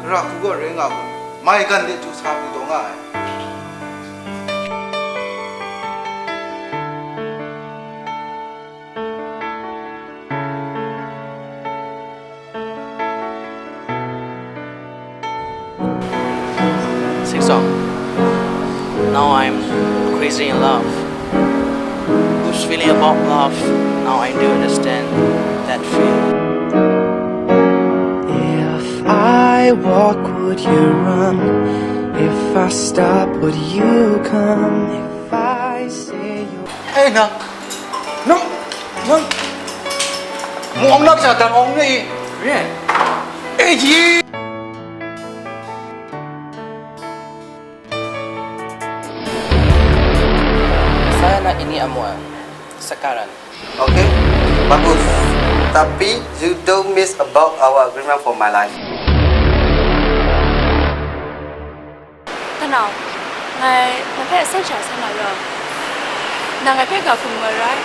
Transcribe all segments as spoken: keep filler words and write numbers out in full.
Ra hku gaw rai nga mu, maigan de du sa pru taw nga ai. Sing song. Now I'm crazy in love. Who's feeling about love? Now I do understand that feeling. If I walk, would you run? If I stop, would you come? If I say you Ei, nang, nang, nang, mung awng na kaja dan awng ni? Re ai. Ei, ji! Saya nak ini amu, sekarang. Okay, bagus. Tapi you don't miss about our agreement for my life. Tanau, ngai nang hpe atseng sha san na yaw, nang ngai hpe ga hkum nga rai.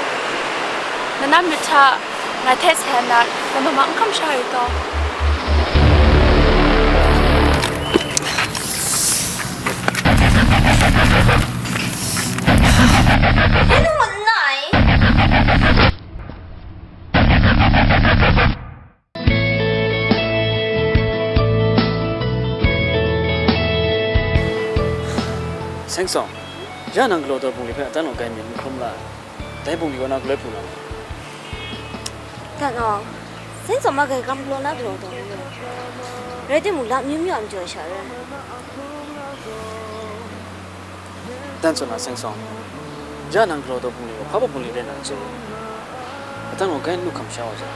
Na na myit hta ngai hte sai na, ngai mama n hkam sha yu taw? Ngai nu ngut nngai. Seng sawng, ya nang galaw taw bungli hpe adan gaw gai mi n hkrum la ai. Dai bungli kaw na galoi hpu na mu. Dan aw, Seng sawng ma gai gam galaw na galaw taw ni? Rai timung, lam myu myu a majaw sha rai. Dan tsun na Seng sawng, ya nang galaw taw bungli gaw hpa baw bungli rai na n tsun? Adan gaw gai n lu hkam sha wa ja.